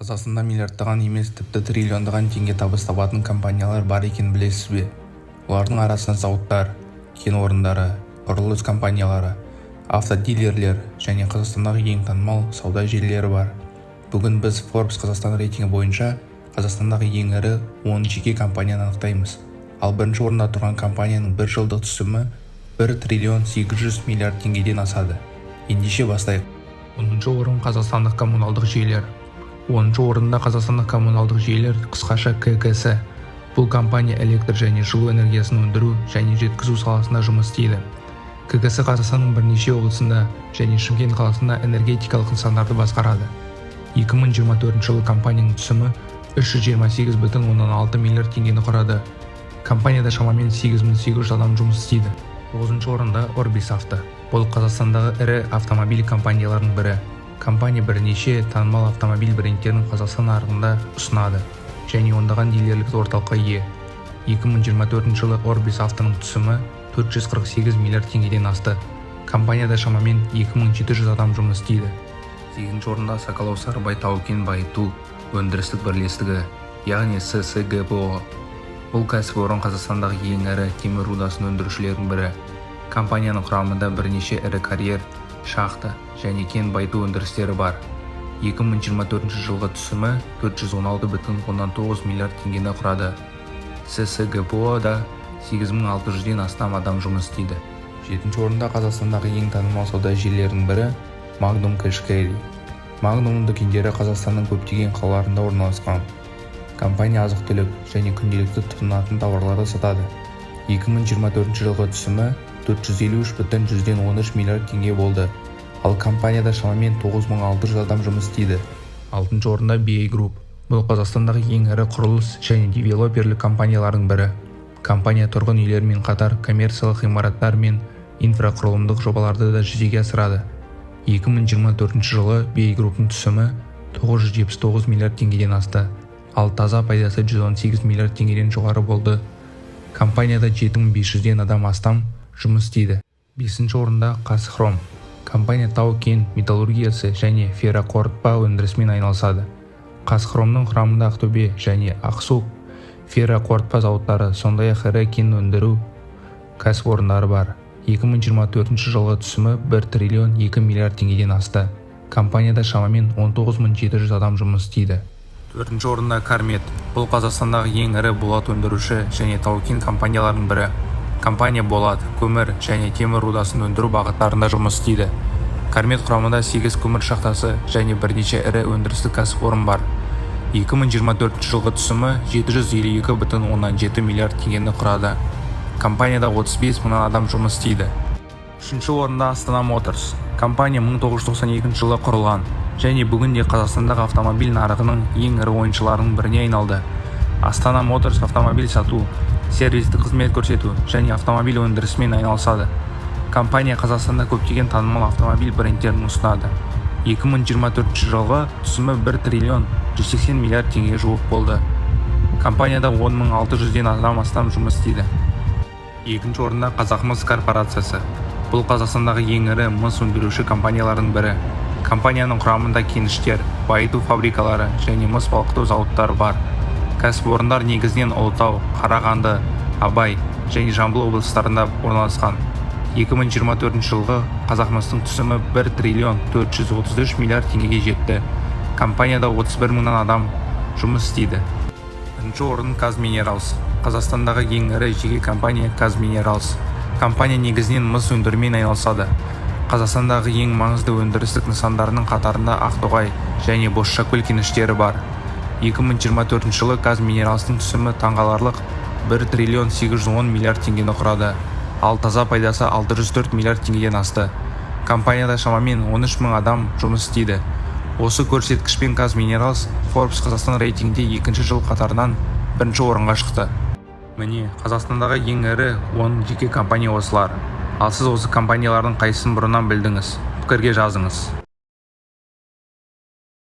Қазақстанда миллиардтаған емес, тіпті триллиондаған теңге табыс табатын компаниялар бар екенін білесіз бе? Олардың арасында зауыттар, кен орындары, құрылыс компаниялары, автодилерлер және Қазақстандағы ең танымал сауда желілері бар. Бүгін біз Forbes Қазақстан рейтингі бойынша Қазақстандағы ең ірі 10 жеке компанияны анықтаймыз. Ал бірінші орында тұрған компанияның бір жылдық түсімі 1 триллион 800 миллиард теңгеден асады. Ендеше, бастайық. 10-шы орын: Қазақстандық коммуналдық жүйелер. 10-шы орында Қазақстандық коммуналдық жүйелер, қысқаша ККС. Бұл компания электр және жылу энергиясын өндіру және жеткізу саласында жұмыс істейді. ККС Қазақстанның бірнеше облысында және Шымкент қаласында энергетикалық нысандарды басқарады. 2024 жылы компанияның түсімі 328,6 миллиард теңгені құрады. Компанияда шамамен 8800 адам жұмыс істейді. 9-шы орында Орбис Авто. Бұл Қазақстандағы ірі автомобиль компанияларының бірі. Компания бірнеше танымал автомобиль брендтерін Қазақстан нарығында ұсынады және ондаған дилерлік орталыққа ие. 2024 жылы Орбис Автоның түсімі 448 миллиард теңгеден асты. Компанияда шамамен 2700 адам жұмыс істейді. 8-ші орында Соколов Сарыбай тау-кен байыту өндірістік бірлестігі, яғни ССГБО. Бұл кәсіпорын Қазақстандағы ең ірі темір рудасын өндірушілердің бірі. Компанияның құрамында бірнеше ірі карьер, шахта және кен байыту өндірістері бар. 2024 жылғы түсімі 416,9 миллиард теңгені құрады. ССГБО-да 8600-ден астам адам жұмыс істейді. Жетінші орында Қазақстандағы ең танымал сауда желілерінің бірі Magnum Cash Carry. Magnum дүкендері Қазақстанның көптеген қалаларында орналасқан. Компания азық-түлік және күнделікті тұтынатын тауарларды сатады. 2024 жылғы түсімі 453,13 миллиард теңге болды. Ал компанияда шамамен 9600 адам жұмыс істейді. Алтыншы орында BA Group. Бұл Қазақстандағы ең ірі құрылыс және девелоперлік компаниялардың бірі. Компания тұрғын үйлермен қатар коммерциялық ғимараттар мен инфрақұрылымдық жобаларды да жүзеге асырады. 2024 жылы BA Group-тың түсімі 979 миллиард теңгеден асты, ал таза пайдасы 118 миллиард теңгеден жоғары болды. Компанияда 7500-ден адам астам жұмыс істейді. Бесінші орында Қазхром. Компания тау-кен металлургиясы және ферроқорытпа өндірісімен айналысады. Қазхромның құрамында Ақтөбе және Ақсу ферроқорытпа зауыттары, сондай-ақ ірі кен өндіру кәсіпорындары бар. 2024 жылғы түсімі 1 триллион 2 миллиард теңгеден асты. Компанияда шамамен 19 700 адам жұмыс істейді. Төртінші орында Кармет. Бұл Қазақстандағы ең ірі болат өндіруші және тау-кен компанияларының бірі. Компания болат, көмір және темір рудасын өндіру бағыттарында жұмыс істейді. Кармет құрамында 8 көмір шахтасы және бірнеше ірі өндірістік кәсіпорын бар. 2024 жылғы түсімі 752,7 миллиард теңгені құрады. Компанияда 35 мыңнан адам жұмыс істейді. Үшінші орында Астана Моторс. Компания 1992 жылы құрылған және бүгінде Қазақстандағы автомобиль нарығының ең ірі ойыншыларының біріне айналды. Астана Моторс автомобиль сату, сервистік қызмет көрсету және автомобиль өндірісімен айналысады. Компания Қазақстанда көптеген танымал автомобиль брендтерін ұсынады. 2024 жылғы түсімі 1 триллион 180 миллиард теңгеге жуық болды. Компанияда 10 600-ден адам астам жұмыс істейді. Екінші орында Қазақмыс корпорациясы. Бұл Қазақстандағы ең ірі мыс өндіруші компаниялардың бірі. Компанияның құрамында кеніштер, байыту фабрикалары және мыс балқыту зауыттары бар. Кәсіпорындар негізінен Ұлытау, Қарағанды, Абай және Жамбыл облыстарында орналасқан. 2024 жылғы Қазақмыстың түсімі 1 триллион 433 миллиард теңгеге жетті. Компанияда 31 мыңнан адам жұмыс істейді. Бірінші орын Казминералс. Қазақстандағы ең ірі жеке компания Казминералс. Компания негізінен мыс өндірумен айналысады. Қазақстандағы ең маңызды өндірістік нысандарының қатарында Ақтоғай және Бозшакөл кеніштері бар. 2024 жылы Казминералстың түсімі таңғаларлық 1 триллион 810 миллиард теңгені құрады, ал таза пайдасы 604 миллиард теңгеден асты. Компанияда шамамен 13 мың адам жұмыс істейді. Осы көрсеткішпен Казминералс Forbes Қазақстан рейтингінде екінші жыл қатарынан бірінші орынға шықты. Міне, Қазақстандағы ең ірі 10 жеке компания осылар. Ал сіз осы компаниялардың қайсысын бұрыннан білдіңіз? Пікірге жазыңыз.